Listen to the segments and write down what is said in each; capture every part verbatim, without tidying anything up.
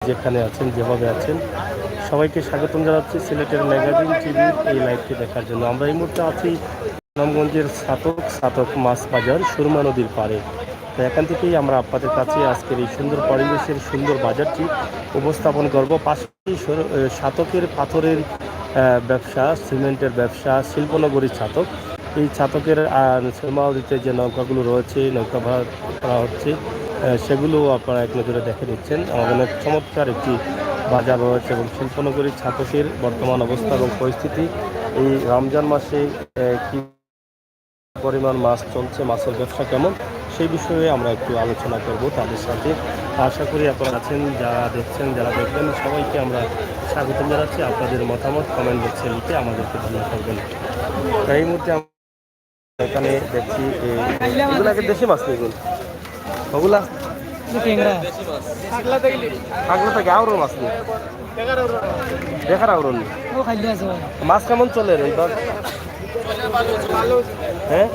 যেখানে আছেন, যেভাবে আছেন, সবাইকে স্বাগতম জানাচ্ছি সিলেটের ম্যাগাজিন টিভির এই লাইভটি দেখার জন্য। আমরা এই মুহূর্তে আছি সুনামগঞ্জের ছাতক, ছাতক মাছ বাজার, সুরমা নদীর পাড়ে। তো এখান থেকেই আমরা আপনাদের কাছে আজকের এই সুন্দর পরিবেশের সুন্দর বাজারটি উপস্থাপন করব। পাশেই সর-, এ, ছাতকের পাথরের, আহ, ব্যবসা, সিমেন্টের ব্যবসা, শিল্পনগরী ছাতক। এই ছাতকের, আহ, সুরমা নদীতে যে নৌকাগুলো রয়েছে, নৌকা ভাড়া করা হচ্ছে, আহ, সেগুলো আপনারা এক নজরে দেখে নিচ্ছেন। আমাদের অনেক চমৎকার একটি বাজার রয়েছে এবং শিল্পনগরী ছাতকের বর্তমান অবস্থা এবং পরিস্থিতি, এই রমজান মাসে, আহ, কি পরিমাণ মাছ চলছে, মাছের ব্যবসা কেমন, সেই বিষয়ে আমরা একটু আলোচনা করব তাদের সাথে। আশা করি আপনারা আছেন, যারা দেখছেন, যারা দেখবেন, সবাইকে আমরা স্বাগতম জানাচ্ছি। আপনাদের মতামত কমেন্ট বক্সে লিখে আমাদেরকে জানিয়ে থাকবেন। তাই এই মুহূর্তে আমরা এখানে দেখছি, এ, এগুলা কি দেশি মাছ নি এগুলো? ওগুলা? টেংরা। পাগলা থাকে, আওরর মাছ নি? দেখার আওরর নি? ও খাইলে আছে ভাই। মাছ কেমন চলে রে এবার? হ্যাঁ,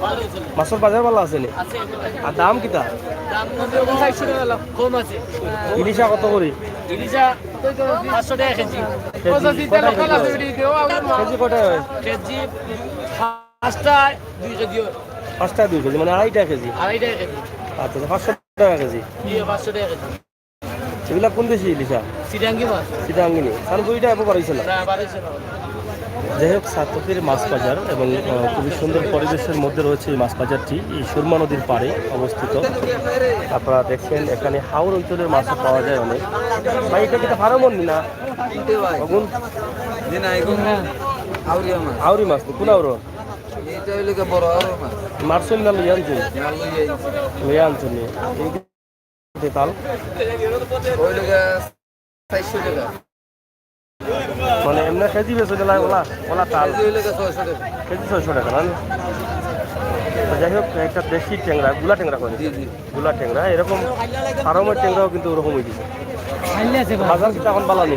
মাছের বাজার ভালা আছে নি? আর দাম কিতা? দাম তো এখন চারশো টাকা লাখ, কম আছে। ইলিশা কত করি? ইলিশা পাঁচশো টাকা কেজি। কেজি কটায় হয়? কেজি কটায় হয়? কেজি পাঁচটায় দুই কেজি হয়। পাঁচটায় দুই কেজি, মানে আড়াইটা কেজি? আড়াইটা কেজি। আচ্ছা, আচ্ছা, পাঁচশো টাকা কেজি। জি, পাঁচশো টাকা কেজি। এগুলা কোন দেশি ইলিশা? সিটাঙ্গি মাছ। সিটাঙ্গি নি? কারণ দুইটা এবার বার হইছে না। না, বার হইছে না। যাই হোক, ছাতকের মাছ বাজার এবং, আহ, খুবই সুন্দর পরিবেশের মধ্যে রয়েছে এই মাছ বাজারটি, এই সুরমা নদীর পাড়ে অবস্থিত। আপনারা দেখছেন, এখানে হাওর অঞ্চলের মাছও পাওয়া যায় অনেক। ভাই, এটা কিতা ফার্মর নি না? কিনতে ভাই। অগুন? জি না, এগুন আউরিয়া মাছ। আউরি মাছ নি? কোন আউর? এটা হইলো গিয়ে বড় আউর মাছ। মারছইন না লইয়া আনছইন? না, লইয়া আনছি। লইয়া আনছইন নি? এই যে তাল? হইলো গিয়ে চারশো টাকা। মানে এমনি কেজি বেচো দিলা ওলা, ওলা তাল। কেজি হইলো গিয়ে ছয়শো টাকা। কেজি ছয়শো টাকা না? তো যাই হোক, একটা দেশি টেংরা, গুলা টেংরা করে। জি, জি। গুলা টেংরা, এরকম ফার্মর টেংরাও কিন্তু ওরকম হয়ে গেছে। খাইলে আছে ভাই। বাজার কিন্তু এখন বালা নি?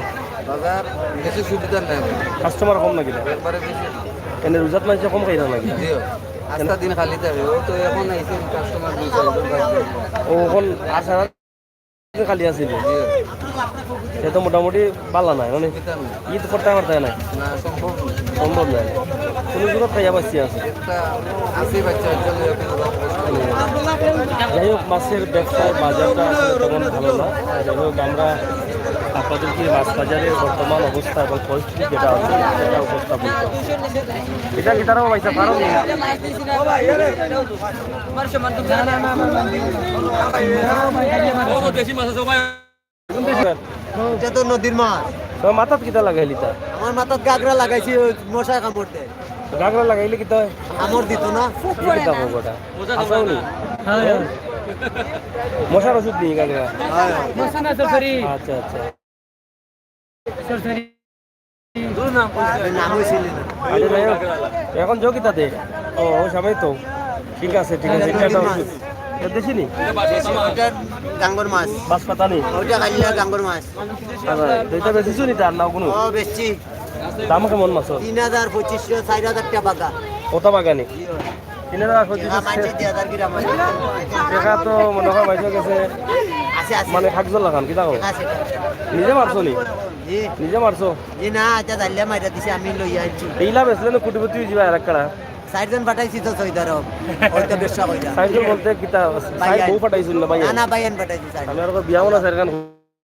বাজার বেশি সুবিধা নাই। কাস্টমার কম নাকি না? একবারে বেশি না। এনে রোজাত মাসে কম খাইরা নাকি? জি। আস্তা দিন খালি থাকে। ও তো এখন আইছে কাস্টমার দুই চারজন, পাঁচজন। ও এখন আসার খালি আছিল। জি। সে তো মোটামুটি বালা নাই, মানে সুবিধা নাই। ঈদ করতে পারতে নাই। না, সম্ভব না। সম্ভব নয়। কোনো জোরত খাইয়া বাঁচিয়া আছে। একটা আছে বাচ্চা, একটা লইয়া কোনো রকম কষ্ট নেই। যাই হোক, মাছের ব্যবসার বাজারটা আসলে তেমন ভালো না। যাই হোক, আমরা আপনাদেরকে মাছ বাজারের বর্তমান অবস্থা এবং পরিস্থিতি যেটা আছে, সেটা উপস্থাপন করছি। এটা কি তারাও পয়সা ফার্ম? এটা তো নদীর মাছ। তো মাথাত কিতা লাগাইলি তা? আমার মাথাত গাগরা লাগাইছি, ওই মশা কামড় দেয়। গাগরা লাগাইলে কিতা হয়? কামড় দিত না। কি কিতা হবে ওটা? আসাও নি? হ্যাঁ। মশার ওষুধ নি গাগরা? হ্যাঁ। মশা না, সরকারি। আচ্ছা, আচ্ছা। সরকারি। নাম হয়েছিল না। আরে যাই হোক, এখন যোগিতা দে। ও, ও সবাই তো। ঠিক আছে, ঠিক আছে। এটা একটা ওষুধ। এটা দেশি নি? ওটা গাঙ্গর মাছ। বাঁশপাতা নি? ওটা কালিয়া গাঙ্গর মাছ। আচ্ছা, তো এটা বেশি শুনি তার নাও কোনো? ও, বেশি। দাম কেমন মাছ? তিন হাজার, পঁচিশশো, চার হাজার টাকা বাগা। কত বাগানি? তিন হাজার পঁচিশশো। টাকা মানছে দুই হাজার গ্রাম আছে। টাকা তো মনে হয় মাইসে গেছে। আছে, আছে। মানে কাগজ লাগান, কি দেখো? আছে। নিজে মারছো নি? জি। নিজে মারছো? জি না, এটা জানলে মাইরা দিছে, আমি লইয়া আনছি। এইলা বেচলে না কোটিপতি হয়ে যাবে আর একটা। চারজন পাঠাইছি তো সৌদি আরব। ওইটা ব্যবসা কইরা। চারজন বলতে কিতা? ভাই চার আইন। বউ পাঠাইছিল না ভাই? না, না, ভাই আইন পাঠাইছি চারজন। আমি আর বিয়া মনে চারজন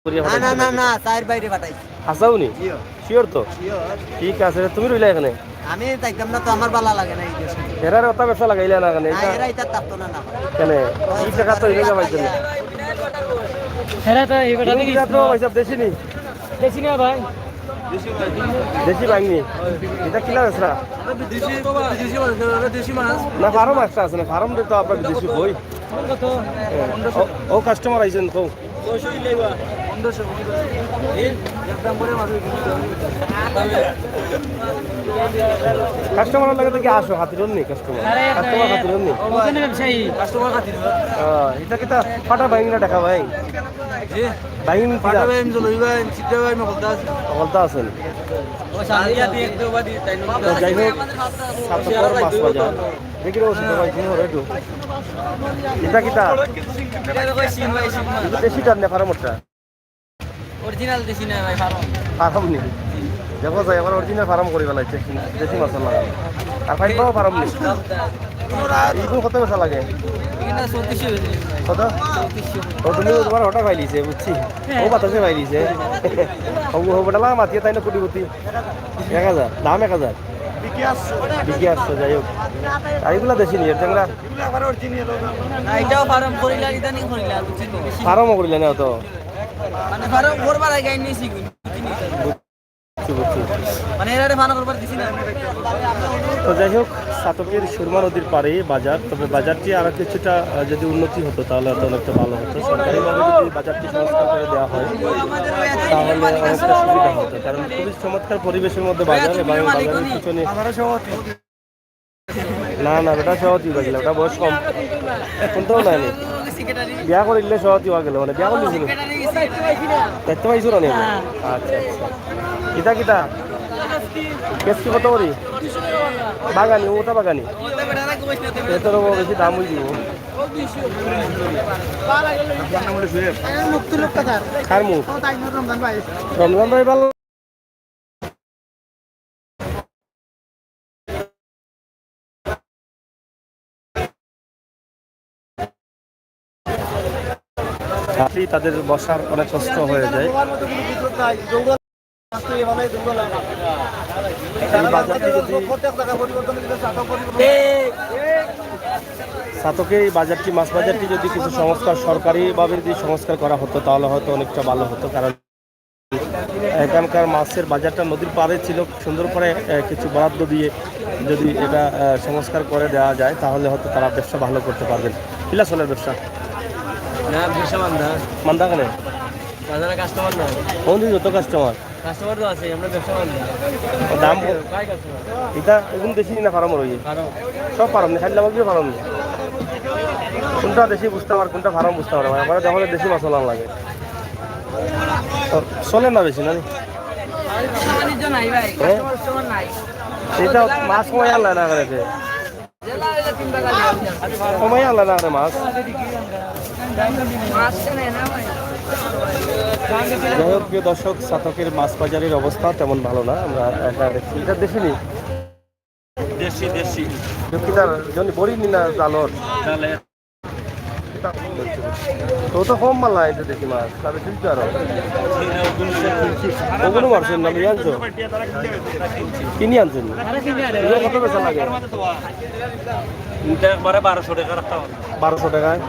করিয়া না, পাঠাইছি না, না, নাকি? না, চার বাইরে পাঠাইছি। হাসাও নি? জি। শিওর তো? শিওর। ঠিক আছে, তুমি রইলা এখানে? আমি যাইতাম না তো, আমার ভালা লাগে না এই দেশে। এরার ওটা ব্যবসা লাগাইলে না কেন? না, এটা এরা এটা থাকতো না, না। কেন? এই টাকা তো এদিকে পাইছে না। এরা তো এই বেটা তুমি দেখি কিনা তো ভাই সাহেব, দেশি নি? দেশি না ভাই। দেশি ভাঙনি? এটা কিলা বেচরা? দেশি, দেশি মাছ, দেশি মাছ। না, ফার্ম একটা আছে না, ফার্ম তো আপনার দেশি কই? কত? ও, ও কাস্টমার আইছেন তো। কাস্টমার লাগে তো কি আসো, হাতির নি কাস্টমার? আরে, কাস্টমার হাতির নি? ও, ওখানে ব্যবসায়ী। কাস্টমার হাতির। আহ, এটা কিতা ফাটা ভাঙি না দেখা ভাই? জি। ভাঙি নি ফাটা কিতা? ভাই, আমি তো লই ভাই, আমি চিঠা ভাই, আমি হলতা আছি। হলতা আছেন। ও, সালিয়া দিয়ে একটু বাদি, তাই না? তো যাই হোক, সাতশো মাছ বাজার। দেখি রে, ওষুধ ভাই, কি হবে একটু? এটা কিতা? এটা দেখো, শিং ভাই, শিং মাছ। এটা দেশি টার না, ফার্মটা? অরিজিনাল দেশি না ভাই, ফার্ম। ফার্ম নি? দেখো যাই, আবার অরিজিনাল ফার্ম করি ফেলাইছে, দেশি মাছ লাগে। আর পাইপাও ফার্ম নি? এইগুলো কত বেচা লাগে? এখানে চৌত্রিশশো বেচে। কত? চৌত্রিশশো। ও, তুমি তোমার ওটা পাইলিছে, বুঝছি। ও বাতাসে পাইলিছে। ও, ও বেটা মাতিয়ে তাই না কোটিপতি। এক হাজার, দাম এক হাজার। বিক্রি আসছে, যাই হোক। আর এগুলা দেশি নি, এর ট্যাংরা? না, এটাও ফার্ম করিলা, ইদানিং করিলা, বুঝছেন তো? ফার্মও করিলা না তো? মানে ফার্ম করবার আগে আইন নিছি, বুঝছেন তো? বুঝছি, বুঝছি। মানে এর আগে ফার্ম করবার দিছি না। তো যাই হোক, ছাতকের সুরমা নদীর পাড়ে বাজার, তবে বাজারটি আরো কিছুটা, আহ, যদি উন্নতি হতো তাহলে হয়তো অনেকটা ভালো হতো। সরকারিভাবে যদি বাজারটি সংস্কার করে দেওয়া হয় তাহলে অনেকটা সুবিধা হতো, কারণ খুবই চমৎকার পরিবেশের মধ্যে বাজার এবং বাজারের পিছনে না, না, বেটা সভাপতি হইবা গেলে, ওটা বয়স কম। কোনটাও নাই নি। বিয়া করিলে সভাপতি হওয়া গেল, মানে বিয়া করলি ছিল। দেখতে পাইছো না নি? আচ্ছা, আচ্ছা। কিতা, কিতা? কেসকি কত করি? বাগানি, ওটা বাগানি। এটারও বেশি দাম হয়ে দিব। কার মুখ? রমজান ভাই ভালো। তাদের বসার অনেক কষ্ট হয়ে যায়। এই বাজারটি যদি, ছাতকের এই বাজারটি, মাছ বাজারটি যদি কিছু সংস্কার, সরকারিভাবে যদি সংস্কার করা হতো, তাহলে হয়তো অনেকটা ভালো হতো। কারণ এখানকার মাছের বাজারটা নদীর পাড়ে ছিল, সুন্দর করে, আহ, কিছু বরাদ্দ দিয়ে যদি এটা, আহ, সংস্কার করে দেওয়া যায়, তাহলে হয়তো তারা ব্যবসা ভালো করতে পারবেন। কিলা চলের ব্যবসা? না, ব্যবসা মান্দা। মান্দা কেনে? বাজারে কাস্টমার নাই। কোন দিন যত কাস্টমার? কাস্টমার তো আছে, আমরা ব্যবসা মান্দা। দাম ক-, কাই কাস্টমার? এটা এগুলো দেশি না ফার্ম রয়েছে? ফার্ম। সব ফার্ম নি, খালি আমাকে ফার্ম নি। কোনটা দেশি বুঝতে পারে, কোনটা ফার্ম বুঝতে পারে না। আমার দেখো দেশি মাছ লাগে। চলে না বেশি, না? বাণিজ্য নাই ভাই, হ্যাঁ? কাস্টমার নাই। এটা মাছ কমাই আনলা না করে। কমাই আনলা না করে মাছ। মাছ তো নেয় না ভাই। যাই হোক, প্রিয় দর্শক, ছাতকের মাছ বাজারের অবস্থা তেমন ভালো না। আমরা এটা দেখছি, এটা দেশি নি? দেশি, দেশি। কিতার জন্য বড়ি নি না জালর? জালের। তো তো কম মাল নাই তো দেখি মাছ, তবে তুই তো আরো। ওগুলো মারছেন না, নিয়ে আনছো? কিনে আনছেন? এগুলো কত বেচা লাগে? এটা একবারে বারোশো টাকা রাখতে হবে। বারোশো টাকায়?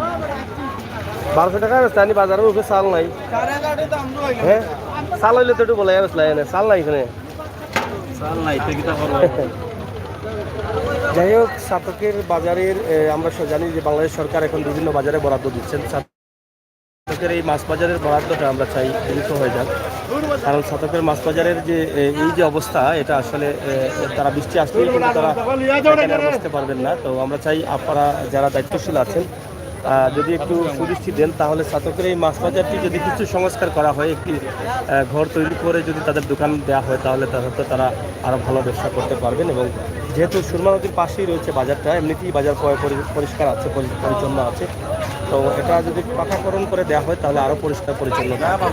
বারোশো টাকায় বেচতে আনি, বাজারের উপরে চাল নাই। হ্যাঁ? চাল হইলে তো একটু বলে বেচলাই এনে, চাল নাই এখানে। চাল নাই, তো কিতা করবো? যাই হোক, ছাতকের বাজারের, এ, আমরা স-, জানি যে বাংলাদেশ সরকার এখন বিভিন্ন বাজারে বরাদ্দ দিচ্ছেন। ছাতকের এই মাছ বাজারের বরাদ্দটা আমরা চাই দ্রুত হয়ে যাক, কারণ ছাতকের মাছ বাজারের যে, এ, এই যে অবস্থা, এটা আসলে, এ, তারা বৃষ্টি আসলেই কিন্তু তারা এখানে আর বসতে পারবেন না। তো আমরা চাই আপনারা যারা দায়িত্বশীল আছেন, আহ, যদি একটু সুদৃষ্টি দেন, তাহলে ছাতকের এই মাছ বাজারটি যদি কিছু সংস্কার করা হয়, একটি, আহ, ঘর তৈরি করে যদি তাদের দোকান দেওয়া হয়, তাহলে তা হয়তো তারা আরও ভালো ব্যবসা করতে পারবেন। এবং যেহেতু সুরমা নদীর পাশেই রয়েছে বাজারটা, এমনিতেই বাজার পয়-, পরি-, পরিষ্কার আছে, পরি-, পরিচ্ছন্ন আছে। তো এটা যদি পাকাকরণ করে দেওয়া হয়, তাহলে আরও পরিষ্কার পরিচ্ছন্ন থাকবে।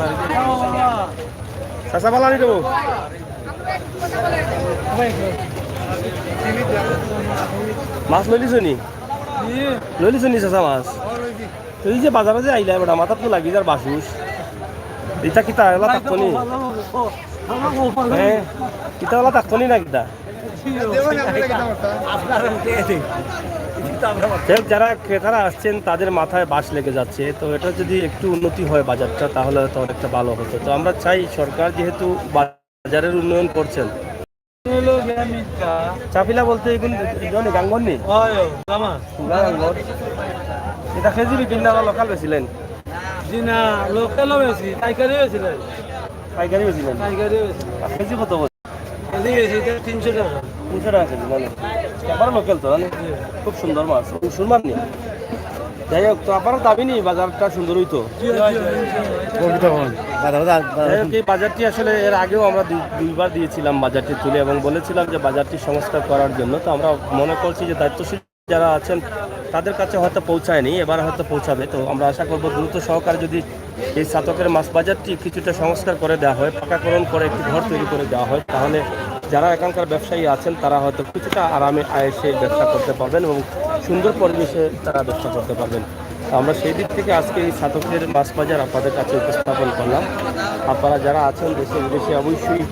চাচা, বালানি দেবো। মাছ লইলিছ নি? লইলিছ নি চাচা মাছ? তুই যে বাজারে যে আইলা বেটা, মাথাত তো লাগি যার বাসুস। ইটা কিতা এলা থাকতো নি? হ্যাঁ, ইটা এলা থাকতো নি না কিতা? যাই হোক, যারা ক্রেতারা আসছেন তাদের মাথায় বাঁশ লেগে যাচ্ছে। তো এটা যদি একটু উন্নতি হয় বাজারটা, তাহলে হয়তো অনেকটা ভালো হতো। তো আমরা চাই সরকার যেহেতু বাজারের উন্নয়ন করছেন। চাপিলা বলতে এগুন, এগুন গাঙ্গন নি? হয়, গামা। গাঙ্গন। এটা কেজি বিক্রি না, লোকাল বেচিলেন? জি না, লোকালও বেশি, পাইকারি বেচিলেন। পাইকারি বেচিলেন? পাইকারি বেশি। আর কেজি কত করে? কেজি বেশি, এটা তিনশো টাকা। তিনশো টাকা কেজি, মানে? একবার লোকাল তো, মানে? জি। খুব সুন্দর মাছ। সুরমার নি? যাই হোক, তো আপনারও দাবি নি, বাজারটা সুন্দর হইতো। জি, জি, জি। যাই হোক, এই বাজারটি আসলে এর আগেও আমরা দুই-, দুইবার দিয়েছিলাম বাজারটি তুলে এবং বলেছিলাম যে বাজারটি সংস্কার করার জন্য। তো আমরা মনে করছি যে দায়িত্বশীল যারা আছেন, তাদের কাছে হয়তো পৌঁছায়নি, এবার হয়তো পৌঁছাবে। তো আমরা আশা করব দ্রুত সহকারে যদি এই ছাতকের মাছ বাজারটি কিছুটা সংস্কার করে দেওয়া হয়, পাকাকরণ করে একটি ঘর তৈরি করে দেওয়া হয়, তাহলে যারা এখানকার ব্যবসায়ী আছেন, তারা হয়তো কিছুটা আরামে আয়েসে ব্যবসা করতে পারবেন এবং সুন্দর পরিবেশে তারা ব্যবসা করতে পারবেন। তো আমরা সেই দিক থেকে আজকে এই ছাতকের মাছ বাজার আপনাদের কাছে উপস্থাপন করলাম। আপনারা যারা আছেন দেশে বিদেশে, অবশ্যই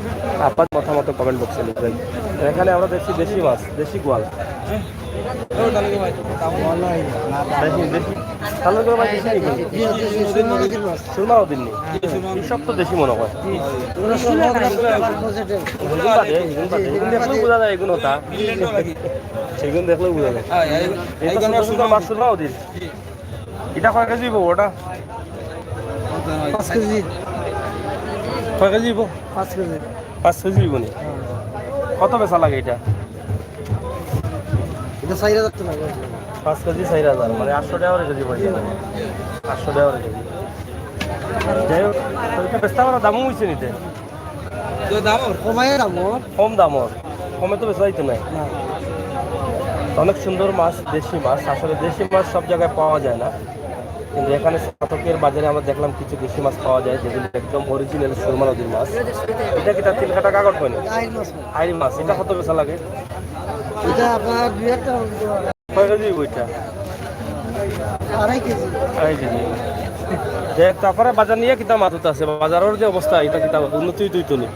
আপনার মতামত কমেন্ট বক্সে লিখবেন। এখানে আমরা দেখছি দেশি মাছ, দেশি গোয়াল। দেখি, দেখি। তাহলে তো ভাই দেশি নাকি? সুরমা নদীর নি? এই সব তো দেশি মনে হয়। এগুন বাদে, এগুন বাদে। এগুন দেখলেও বোঝা যায়, এগুন ওটা। এগুন দেখলেও বোঝা যায়। এই তো সুন্দর সুন্দর মাছ সুরমা নদীর। এটা কয় কেজি হইব ওটা? পাঁচ কেজি। কয় কেজি হইব? পাঁচ কেজি। পাঁচ কেজি হইব নি? কত বেচা লাগে এটা? এটা চার হাজার টাকা। পাঁচ কেজি চার হাজার, মানে আটশো টাকা করে কেজি পড়ছে। আটশো টাকা করে কেজি। যাই হোক, এটা বেচতে পারো, দামও হইছে নিতে। কমায় দাম ওর। কম দাম ওর, কমে তো বেচা যাইতো না। না। অনেক সুন্দর মাছ, দেশি মাছ। আসলে দেশি মাছ সব জায়গায় পাওয়া যায় না, কিন্তু এখানে ছাতকের বাজারে আমরা দেখলাম কিছু দেশি মাছ পাওয়া যায়, যেগুলো একদম অরিজিনাল সুরমা নদীর মাছ। এটা কি তার তিন কাটা কাকড় কয়নি? আইড় মাছ। আইড় মাছ, এটা কত বেচা লাগে? এটা আপনার দুই একটা হবে। কয় কেজি হইব এটা? আড়াই কেজি। আড়াই কেজি। দেখ, তারপরে বাজার নিয়ে কিতা মাতুত আছে, বাজারের যে অবস্থা, এটা কিতা উন্নতি হইতো নি?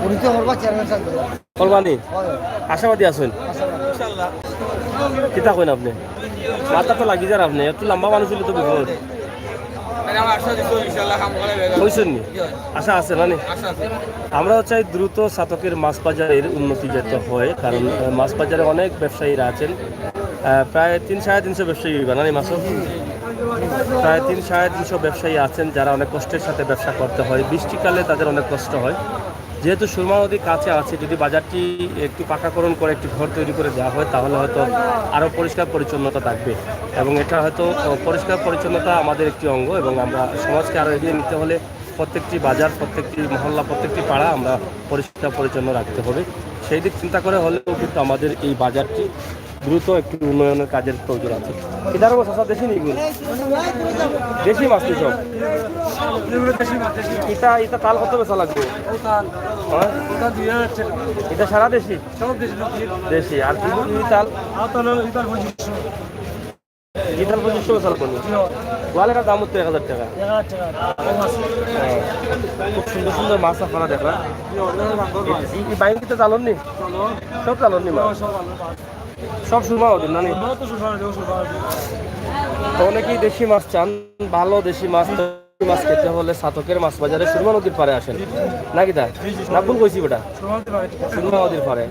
উনি তো হরবা চেয়ারম্যান সাহেব। করবানি? হয়। আশাবাদী আছেন? আশাবাদী। কিতা কইন আপনি? মাথা তো লাগি যার আপনি, একটু লম্বা মানুষ হইলে তো বিপদ। কইছেন নি? আশা আছে না নি? আমরাও চাই দ্রুত ছাতকের মাছ বাজারের উন্নতি যাতে হয়, কারণ, আহ, মাছ বাজারে অনেক ব্যবসায়ীরা আছেন, আহ, প্রায় তিন, সাড়ে তিনশো ব্যবসায়ী হইবা না নি মাছ? প্রায় তিন, সাড়ে তিনশো ব্যবসায়ী আছেন, যারা অনেক কষ্টের সাথে ব্যবসা করতে হয়। বৃষ্টিকালে তাদের অনেক কষ্ট হয়। যেহেতু সুরমা নদী কাছে আছে, যদি বাজারটি একটু পাকাকরণ করে একটি ঘর তৈরি করে দেওয়া হয়, তাহলে হয়তো আরও পরিষ্কার পরিচ্ছন্নতা থাকবে। এবং এটা হয়তো, আহ, পরিষ্কার পরিচ্ছন্নতা আমাদের একটি অঙ্গ, এবং আমরা সমাজকে আরও এগিয়ে নিতে হলে প্রত্যেকটি বাজার, প্রত্যেকটি মহল্লা, প্রত্যেকটি পাড়া আমরা পরিষ্কার পরিচ্ছন্ন রাখতে হবে। সেই দিক চিন্তা করে হলেও কিন্তু আমাদের এই বাজারটি দ্রুত একটি উন্নয়নের কাজের প্রয়োজন আছে। ইতার অবস্থা দেশি নি এগুন? দেশি মাছ তো সব। ইতা, ইতা তাল কত বেচা লাগবে? হ্যাঁ? ইতা সারা দেশি? দেশি। আর কি, কি তাল? ইতার পঁচিশশো বেচা লাগবে। গোয়ালের দাম হচ্ছে এক হাজার টাকা। হ্যাঁ। খুব সুন্দর সুন্দর মাছ আপনারা দেখরা। এই, এই বাইন কিতা জালর নি? সব জালর নি মাছ? সব সুরমা নদীর না নি? তো অনেকেই দেশি মাছ চান, ভালো দেশি মাছ, দেশি মাছ খেতে হলে ছাতকের মাছ বাজারে সুরমা নদীর পাড়ে আসেন। না কিতা? না ভুল কইছি বেটা? সুরমা নদীর পাড়ে।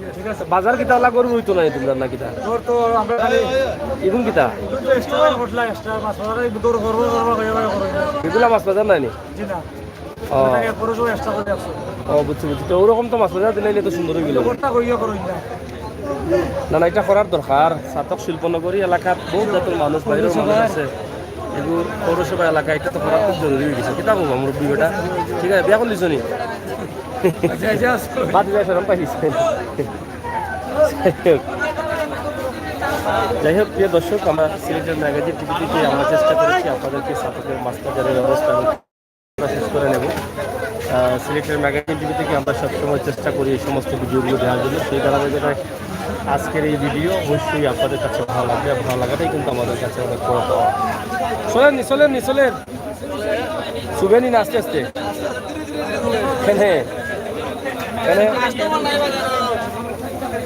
বাজার কিতা অলা গরু রইতো না তোমরা না কিতা? এগুন কিতা? এগুলা মাছ বাজার নাই নি? ও। ও, বুঝছি, বুঝছি। তো ওরকম তো মাছ বাজার দিলে তো সুন্দর হয়ে গেল। না, না, এটা করার দরকার। ছাতক শিল্পনগরী এলাকাত বহুত জাতর মানুষ, বাইরের মানুষ আছে। এগু পৌরসভা এলাকা, এটা তো করা খুব জরুরি হয়ে গেছে। কিতা বলবো, মুরব্বী বেটা? ঠিক আছে, বিয়া করলিস নি? বাদ দিয়ে শরম পাইলিস। যাই হোক, প্রিয় দর্শক, আমরা সিলেটের ম্যাগাজিন টিভি থেকে আমরা চেষ্টা করেছি আপনাদেরকে ছাতকের মাছ বাজারের অবস্থা শেষ করে নেব। আহ, সিলেটের ম্যাগাজিন টিভি থেকে আমরা সবসময় চেষ্টা করি এই সমস্ত ভিডিওগুলো দেওয়ার জন্য। সেই ধারাবাহিকতায় আজকের এই ভিডিও অবশ্যই আপনাদের কাছে ভালো লাগবে, আর ভালো লাগাটাই কিন্তু আমাদের কাছে অনেক বড় পাওয়া। চলেন নি, চলেন নি, চলেন। শুভেনি না আস্তে আস্তে? কেনে? কেনে?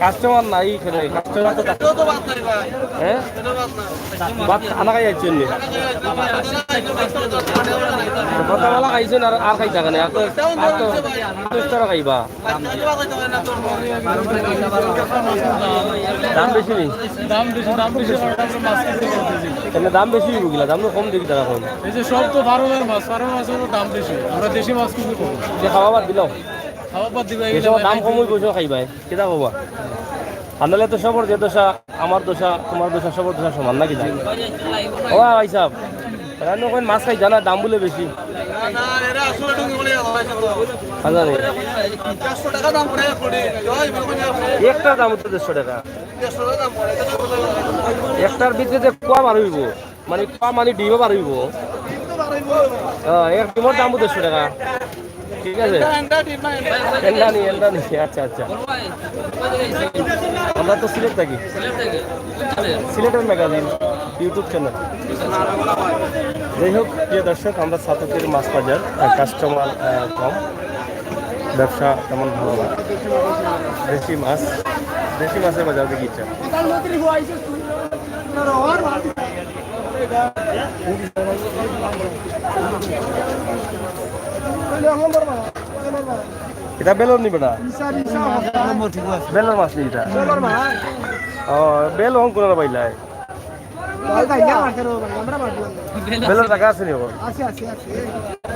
কাস্টমার নাই এখানে, কাস্টমার তো হ্যাঁ? ভাত আনা খাই যাচ্ছেন নি? ভাতওয়ালা খাইছেন আর, আর খাইতা কেনে? আর তো, আর তো, আর তো ইফতারও খাইবা। দাম বেশি নি? দাম বেশি, দাম বেশি কারণে আমরা মাছ কিনতে পারতেছি না। তাহলে দাম বেশি হইব কিলা? দাম তো কম দেখি তারা কম। এই যে সব তো ফার্মের মাছ, ফার্মের মাছের তো দাম বেশি। আমরা দেশি মাছ কিনতে পারবো না। যে খাওয়া বাদ দিলাম। খাওয়া বাদ দিবা, এই যে দাম কম হইব, সব খাইবায়। কিতা কবা? আনলে তো সবর যে দশা, আমার দশা, তোমার দশা, সবর দশা সমান, নাকি না? ও ভাই সাহেব, জানো, কইন মাছ খাই জানা, দাম বুলে বেশি। না, না, এরা আসলে ঢুকে বলে আছে, ভাই, সব। আচ্ছা, নি। চারশো টাকা দাম পড়ে এক কোটি। একটার দাম তো দেড়শো টাকা। দেড়শো টাকা দাম পড়ে। একটার ভিতরে যে কুয়া বার হইব, মানে কুয়া মানে ডিমে বার হইব। হ্যাঁ, এক ডিমর দাম দেড়শো টাকা। ঠিক আছে। এন্ডা নি, এন্ডা নি। আচ্ছা, আচ্ছা। আমরা তো সিলেট থাকি। সিলেটের ম্যাগাজিন, YouTube চ্যানেল। যাই হোক, প্রিয় দর্শক, আমরা ছাতকের মাছ বাজার, আহ, কাস্টমার, আহ, কম, ব্যবসা তেমন ভালো না। দেশি মাছ, দেশি মাছের বাজার দেখি ইচ্ছা। এটা বেলর নি বেটা? বেলর মাছ নি এটা? ও, বেল হং কোন বাইলাই? বেলর জায়গা আছে নি এখন?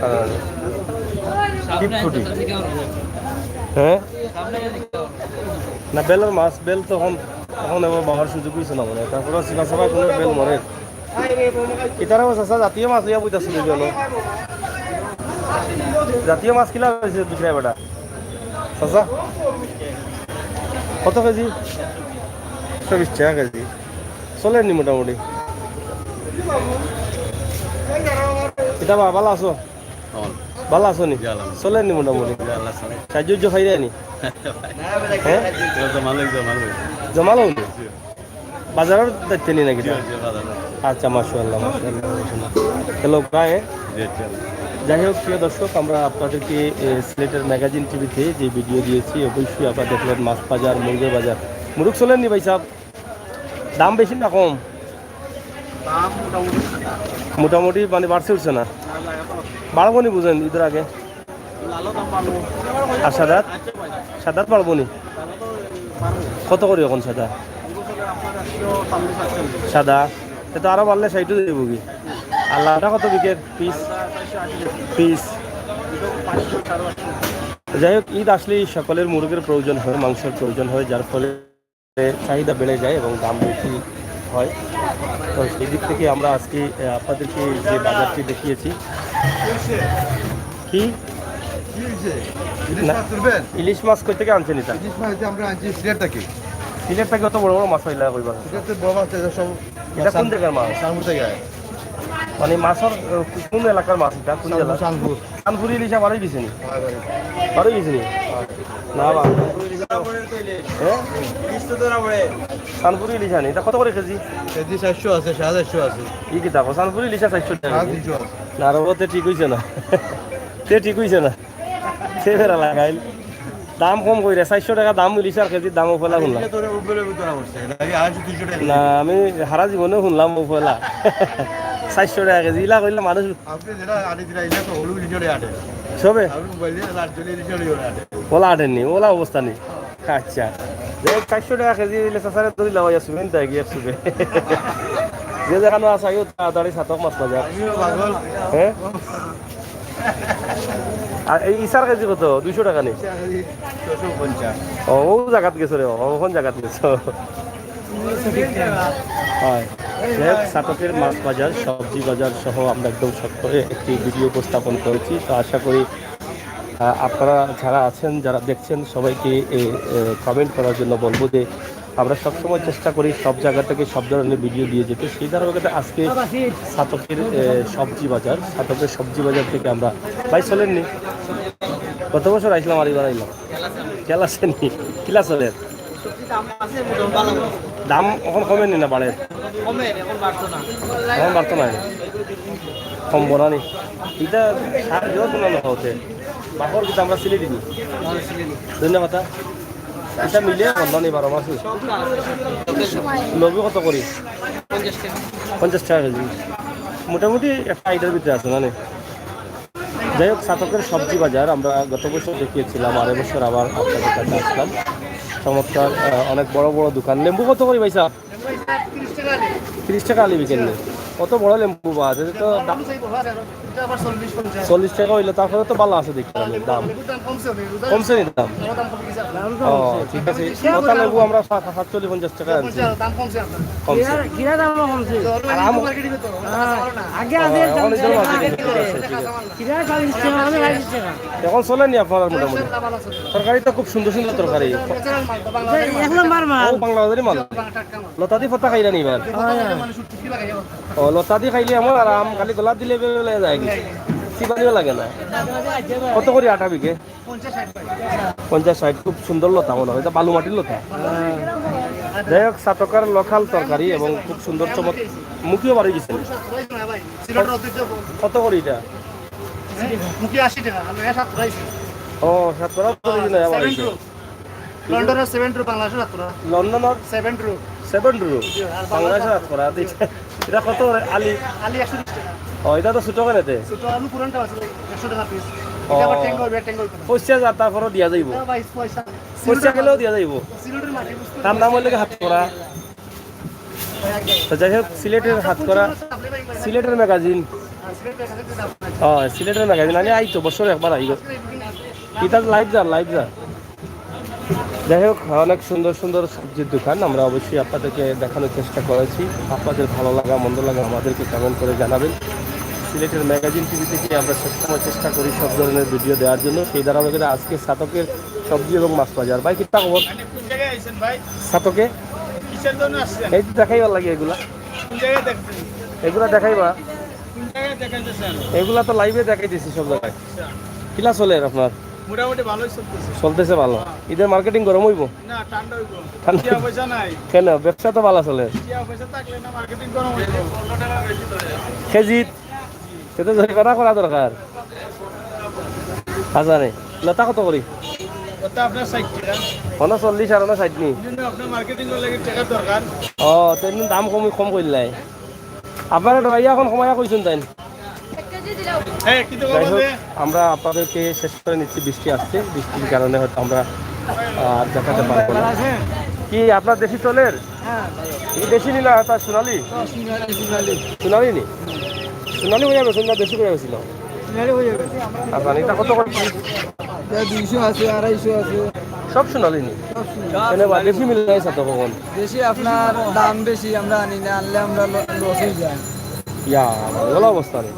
হ্যাঁ। কি ফুটি? হ্যাঁ? না, বেলর মাছ, বেল তো এখন, এখন এবার বাবার সুযোগ হইছে না মনে হয়। তারপরে সিনা সাফা কোনো বেল মরে। এটারও চাচা জাতীয় মাছ লইয়া বইতাছিল যেন। জাতীয় মাছ কিলা হয়েছে বিক্রয় বেটা? চাচা, কত কেজি? একশো বিশ টাকা কেজি। চলের নি মোটামুটি। এটা বা ভালো আছো? ভালো আছো নি? চলের নি মোটামুটি। সাহায্য উজ্জ খাই দেয় নি? হ্যাঁ? জমা লই, জমা লই। জমা লও নি? বাজারের দায়িত্ব নি নাকি? আচ্ছা, মাশাআল্লাহ, মাশাআল্লাহ, মাশাআল্লাহ। হ্যালো, প্রায়। যাই হোক, প্রিয় দর্শক, আমরা আপনাদেরকে, এ, সিলেটের ম্যাগাজিন টিভিতে যে ভিডিও দিয়েছি, অবশ্যই আপনারা দেখলেন মাছ বাজার, মুরগের বাজার। মুরুক চলের নি ভাই সাহেব? দাম বেশি না কম? মোটামুটি মানে বাড়ছে উঠছে না? বাড়বো নি বুঝেন ঈদের আগে? আর সাদাত? সাদাত বাড়বো নি? কত করি এখন সাদা? সাদা? এটা আরো বাড়লে সাইডে যাইব কি? আর লালটা কত বিকের পিস? পিস। যাই হোক, ঈদ আসলেই সকলের মুরগের প্রয়োজন হয়, মাংসের প্রয়োজন হয়, যার ফলে চাহিদা বেড়ে যায় এবং দাম বেশি হয়। তো সেই দিক থেকে আমরা আজকে, আহ, আপনাদেরকে যে বাজারটি দেখিয়েছি। কি? কি হয়েছে? ইলিশ না, মাছ তুলবেন? ইলিশ মাছ কই থেকে আনছেন এটা? ইলিশ মাছ এটা আমরা আনছি সিলেট থেকে। সিলেট থেকে অত বড় বড় মাছ পাইলা কইবা? এটা তো বড় মাছ, এটা সব এটা কোন জায়গার মাছ? চাঁদপুর থেকে আয়। মানে মাছর, আহ, কোন এলাকার মাছ এটা? কোন জেলা? চাঁদপুর। চাঁদপুরি ইলিশা বারোই গেছে নি? বারোই গেছে নি? না বা। হ্যাঁ? চাঁদপুরি ইলিশা নি? এটা কত করে কেজি? কেজি চারশো আছে, সাড়ে চারশো আছে। ই কিতা কও? চাঁদপুরি ইলিশা চারশো টাকা কেজি। না, আর ও তে ঠিক হইছে না। তে ঠিক হইছে না। সে ফেরা লাগাইল। দাম কম কইরা, চারশো টাকা দাম ইলিশার কেজির দাম অউ পয়লা হুনলাম। না, আমি হারা জীবনে হুনলাম অউ পয়লা। চারশো টাকা কেজি, ইলা কইলে মানুষ আপনি যেটা আটে দিলা, এটা তো হলুদ ইলিশ আটে। সবে? আপনি মোবাইল দিয়ে লাল চলে ইলিশ আটে, ওরা আটে। ওলা আটেনি, ওলা অবস্থা নেই। আচ্ছা। যাই হোক, চারশো টাকা কেজি দিলে চাচারে ধরিলা ভাই, আসবেন তাই গিয়ে আসবে। যে যেখানে আছে, আইও তাড়াতাড়ি ছাতক মাছ বাজার। আমিও পাগল। হ্যাঁ? আর এই ইছার কেজি কত? দুইশো টাকা নি? ইছার কেজি ছয়শো পঞ্চাশ। ও, ও জাগাত গেছো রে বাবা, ওখান জাগাত গেছো। হয়। যাই হোক, ছাতকের মাছ বাজার, সবজি বাজার সহ আমরা একদম সত্তরে একটি ভিডিও উপস্থাপন করেছি। তো আশা করি, আহ, আপনারা যারা আছেন, যারা দেখছেন, সবাইকে, এ, এ, কমেন্ট করার জন্য বলবো যে আমরা সবসময় চেষ্টা করি সব জায়গা থেকে সব ধরনের ভিডিও দিয়ে যেতে। সেই ধারাবাহিকতা আজকে ছাতকের, এ, সবজি বাজার, ছাতকের সবজি বাজার থেকে আমরা, ভাই চলেননি, গত বছর আইছিলাম, আর এবার আইলাম। খেলা আছে নি? কিলা চলের? দাম এখন কমে নি না বাড়ে? কমে, এখন বাড়তো না। এখন বাড়তো না। কম বড় নি। এটা সার দিও তো না হতে। বাপর কিন্তু আমরা সিলে দিবি। ধন্যবাদ। এটা মিলে বন্ধ নেই বারো মাসে। লবি কত করি? পঞ্চাশ টাকা। পঞ্চাশ টাকা কেজি। মোটামুটি একটা আইডিয়ার ভিতরে আছে, মানে। যাই হোক, ছাতকের সবজি বাজার আমরা গত বছর দেখিয়েছিলাম, আর এবছর আবার আপনাদের কাছে আসলাম। চমৎকার, আহ, অনেক বড় বড় দোকান। লেম্বু কত করি ভাই সাহেব? তিরিশ টাকা আলি বিকেন নি। কত বড় লেম্বু বা আছে তো দা-, চল্লিশ টাকা অইলে তারপরে তো ভালা আছে দেখি আমি দাম। কমছে নি দাম? ও, ঠিক আছে। লতা লেবু আমরা সাত-, সাতচল্লিশ পঞ্চাশ টাকা আনছি। কমছে। কিরা দাম কমছে? আর আম আগে আছে এখন এই জন্য আছে, ঠিক আছে, ঠিক আছে। কিরা চল্লিশ টাকা, আমি বাইশ টাকা। এখন চলে নি আপনার মোটামুটি? তরকারি তো খুব সুন্দর সুন্দর তরকারি। এক নম্বর মাল। ও, বাংলাদেশি মাল। লতা দি ফতা খাইরা নি এবার? ও, লতা দি খাইলে আমার আরাম, খালি গলাত দিলে বেরোলে যায় গেছে। চিবানিও লাগে না। কত করি আটা বিকে? পঞ্চাশ ষাট, খুব সুন্দর লতা মনে হয়, এটা বালু মাটির লতা। যাই হোক, সাতকার লোকাল তরকারি এবং খুব সুন্দর চমক। মুখিও বাড়ি গেছে। কত করি এটা? মুখি আশি টাকা, আর এটা সাত টাকা। ও, সাত টাকা তো বেশি নয়, আবার সেভেন হইছে। টু। লন্ডনের সেভেন টু, বাংলাদেশে সাত টাকা। লন্ডনের সেভেন টু। Seven two. জি, আর বাংলাদেশে সাত টাকা। এটা কত করে? আলি? আলি একশো বিশ টাকা। ও, এটা তো ছোট কেনেতে? ছোট, আলু পুরানটা আছে ভাই, একশো টাকা পিস। ও। এটা আবার টেঙ্গো, এটা টেঙ্গো। পয়সা যা, তারপরেও দিয়া যাইব। এটা ভাই, পয়সা। পয়সা গেলেও দিয়া যাইব। সিলেটের মাটি, বুঝতে তার নাম হইলে কি হাত করা? তো যাই হোক, সিলেটের হাত করা, সিলেটের ম্যাগাজিন। হ্যাঁ, সিলেটের ম্যাগাজিন। আমি আই তো, বছরে একবার আই। এটা লাইভ যা, লাইভ যা। যাই হোক, অনেক সুন্দর সুন্দর সবজির দোকান আমরা অবশ্যই আপনাদেরকে দেখানোর চেষ্টা করেছি। আপনাদের ভালো লাগা মন্দ লাগা আমাদেরকে কমেন্ট করে জানাবেন। সিলেটের ম্যাগাজিন টিভি থেকে আমরা সবসময় চেষ্টা করি সব ধরনের ভিডিও দেওয়ার জন্য। সেই ধারাবাহিকতা আজকে সাতকের সবজি এবং মাছ বাজার। ভাই, কিতা খবর? আপনি কোন জায়গায় আইছেন ভাই? সাতকে? কিসের জন্য আসছেন? এই তো দেখাইবার লাগে এগুলা। কোন জায়গায় দেখছেন? এগুলা দেখাইবা? কোন জায়গায় দেখাইতেছেন? এগুলা তো লাইভে দেখাই দিছি সব জায়গায়। আচ্ছা। কিলা চলের আপনার? মোটামুটি ভালোই চলতেছে। চলতেছে ভালো। হ্যাঁ। ঈদের মার্কেটিং গরম হইব? না, ঠান্ডা হইব। ঠান্ডা। টিয়া পয়সা নাই। কেন? ব্যবসা তো ভালো চলের। টিয়া পয়সা থাকলে না মার্কেটিং গরম হইব। কেজিত? সে তো জরিমানা করা দরকার। আচ্ছা নে, লতা কত করি? লতা আপনার ষাট টাকা। অনো চল্লিশ আর অনো ষাট নি? এই জন্য আপনার মার্কেটিং করলে কি টাকার দরকার? ও, তেমনি দাম কম, কম করলাই। আপনারা ডরাইয়া এখন কমাইয়া কইছেন তাই? হ্যাঁ, কিন্তু যাই হোক, বলতে আমরা আপনাদেরকে শেষ করে নিচ্ছি। বৃষ্টি আসছে, বৃষ্টির কারণে হয়তো আমরা আর দেখাতে পারবো না। কি আপনার দেশি চলের? হ্যাঁ। এই দেশি নি না, তার সোনালি? সোনালি, সোনালি। সোনালি নি? সোনালি হয়ে গেছে না, দেশি হয়ে গেছিল? সোনালি হয়ে গেছে। আচ্ছা, এটা কত করে? এটা দুইশো আছে, আড়াইশো আছে। সব সোনালি নি? সব সোনালি। মানে বা দেশি মিলে যায় সাথে কখন? দেশি আপনার দাম বেশি, আমরা আনি না, আনলে আমরা ল-, লস হয়ে যায়। ইয়া, ভালো অবস্থা রে।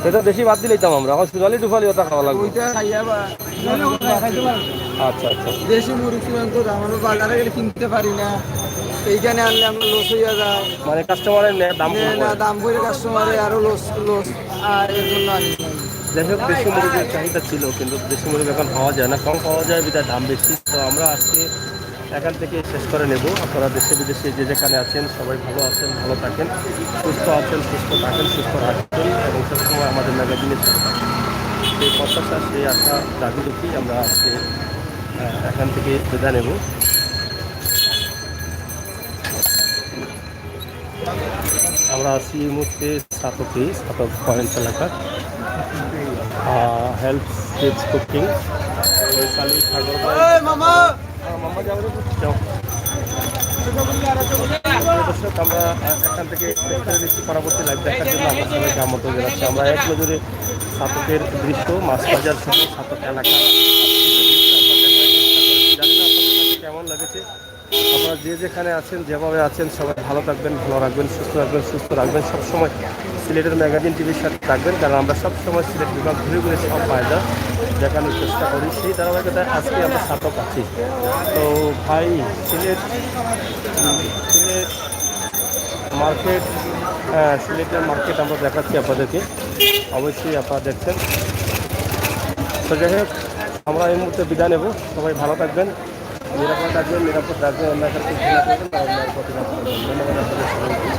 সেটা দেশি বাদ দিলাইতাম আমরা, এখন সোনালি টুফালি ওটা খাওয়া লাগবে। ওইটা খাইয়া বা আচ্ছা, আচ্ছা। দেশি মুরগ চূড়ান্ত দাম, আমরা বাজারে গেলে কিনতে পারি না, এইখানে আনলে আমরা লস হইয়া যায়। মানে কাস্টমারের নে-, দাম কম নেয় না, পড়ে। দাম পড়ে কাস্টমারে আরো লস, লস, আর এর জন্য আনি না। যাই হোক, দেশি মুরগের চাহিদা ছিল, কিন্তু দেশি মুরগ এখন পাওয়া যায় না, কম পাওয়া যায় বিধায় দাম বেশি। তো আমরা আজকে এখান থেকে শেষ করে নেব। আপনারা দেশে বিদেশে যে যেখানে আছেন, সবাই ভালো আছেন, ভালো থাকেন, সুস্থ আছেন, সুস্থ থাকেন, সুস্থ রাখবেন এবং সবসময় আমাদের ম্যাগাজিনের সাথে থাকেন। সেই প্রত্যাশা, সেই আশা, দাবি রেখেই আমরা আজকে, আহ, এখান থেকে বিদায় নেব। আমরা আছি এই মুহূর্তে সাতকে, সাতক পয়েন্ট এলাকা। আহ, হেল্প কিডস কুকিং, বৈশালী সাগর ভাই। এই মামা! হ্যাঁ, মামা যাও রে, যাও। প্রিয় দর্শক, আমরা, আহ, এখান থেকে শেষ করে নিচ্ছি। পরবর্তী লাইভ দেখার জন্য আপনার সবাইকে আমন্ত্রণ জানাচ্ছি। আমরা এক নজরে সাতকের দৃশ্য, মাছ বাজার সহ সাতক এলাকা। জানি না আপনাদের কাছে কেমন লেগেছে। আপনারা যে যেখানে আছেন, যেভাবে আছেন, সবাই ভালো থাকবেন, ভালো রাখবেন, সুস্থ রাখবেন, সুস্থ রাখবেন। সবসময় সিলেটের ম্যাগাজিন টিভির সাথে থাকবেন, কারণ আমরা সবসময় সিলেট বিভাগ ঘুরে ঘুরে সব বাজার দেখানোর চেষ্টা করি। সেই ধারাবাহিকতায় আজকে আমরা সাতক আছি। তো ভাই, সিলেট, সিলেট মার্কেট, হ্যাঁ, সিলেটের মার্কেট আমরা দেখাচ্ছি আপনাদেরকে, অবশ্যই আপনারা দেখছেন। তো যাই হোক, আমরা এই মুহূর্তে বিদায় নেব। সবাই ভালো থাকবেন, নিরাপদ থাকবেন, নিরাপদ থাকবেন, অন্যায় কাজ করবেন না, অন্যায়ের প্রতিবাদ করবেন। ধন্যবাদ আপনাদের সবাইকে।